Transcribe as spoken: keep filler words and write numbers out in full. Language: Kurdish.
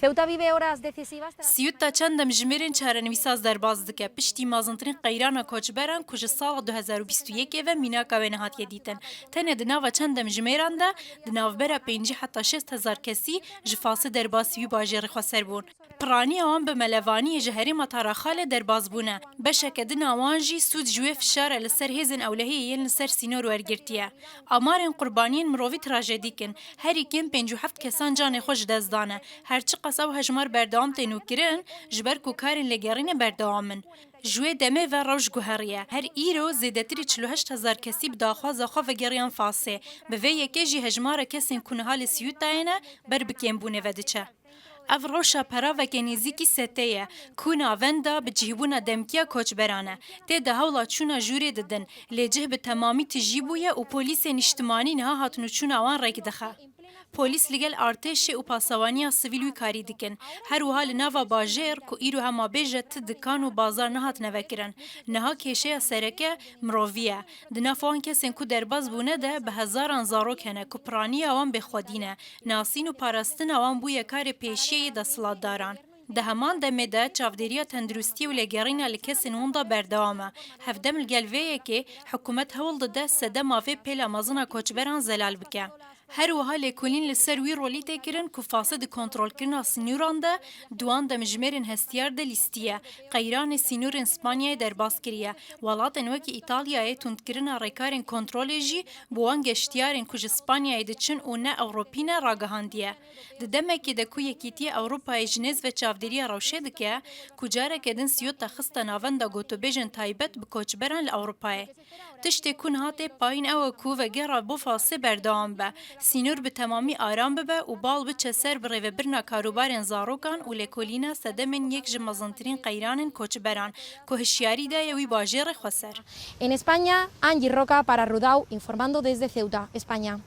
Ceuta vive horas decisivas tras... Siyûta çend demjimêrên çarenivîsa derbas dike. Piştî mezintirîn qeyrana koçberan ku ji sala du hezar û bîst û yekê ve mînaka wê nehatiye dîtin. Tenê di nava çend demjimêran de di navbera pêncî heta şêst hezar kesî ji Fasê derbasî wî bajêrê xweser bûn. Piraniya wan bi melevaniyê ji herêma Taraxalê derbas bûne. Beşeke din a wan jî sûd ji wê fişara li ser hêzên ewlehiyê yên li ser sînor wergirtiye. Amarên qurbaniyên mirovî trajedîk in. Herî kêm pêncî û heft kesan canê xwe ji dest dane. Her çiqas ew hejmar berdewam tên û kirin, ji ber ku karên lêgerînê berdewam in. Ji wê demê ve rewş guheriye. Her îro zêdetirî çil û heşt hezar kesî bi daxwaza xwe vegeriyan Fasê. Bi vê yekê jî hejmara kesên ku niha li Siyûtayê ne, ber bi kêmbûnê ve diçe. Ev rewşa peraveke nêzîkî setê ye, ku navenda bi cihbûna demkiya koçberan e. Tê de hewla çûna jûrê didin, lê cih bi temamî tijî bûye û polîsên niştimanî niha hatinûçûna wan rêk dixe. Polîs li gel artêşê û pasewaniya sivîl wî karî dikin. Her wiha li nava bajêr ku îro hema bêje ti dikan û bazar nehatine vekirin. Niha kêşeya sereke mirovî ye. Di nav wan kesên ku derbas bûne de bi hezaran zarok hene ku piraniya wan bêxwedî ne. Nasîn û parastina wan bûye karê pêşiyê yê desthilatdaran. Di heman demê de çavdêriya tenduristiyê û lêgerîna li kesên winda berdewam e. Hevdem li gel vê yekê hikûmet hewl dide sedema vê pêla mezin a koçberan zelal bike. Her wiha lêkolîn li ser wî rolî tê kirin ku Fasê di kontrolkirina sînoran de di wan demjimêrên hestiyar de lîstiye. Qeyranê sînorên Spanyayê derbas kiriye. Welatên wekî Îtalyayê tundkirina rêkarên kontrolê jî bi wan geştiyarên ku ji Spanyayê diçin û ne Ewropî ne ragihandiye. Di demekê de ku Yekîtiya Ewropayê ji nêz ve çavdêriya rewşê dike, ku careke din Siyota xiste navenda gotûbêjên taybet bi koçberan li Ewropayê. Tiştê ku niha tê payîn ew e ku vegera bo Fasê berdewam be, sînor bi temamî aram bibe û bal biçe ser bi rêvebirina karûbarên zarokan û lêkolîna sedemên yek ji mezintirîn qeyranên koçberan ku hişyarî daye wî bajêrê xweser. En España, Angie Roca para Rudau, informando desde Ceuta, España.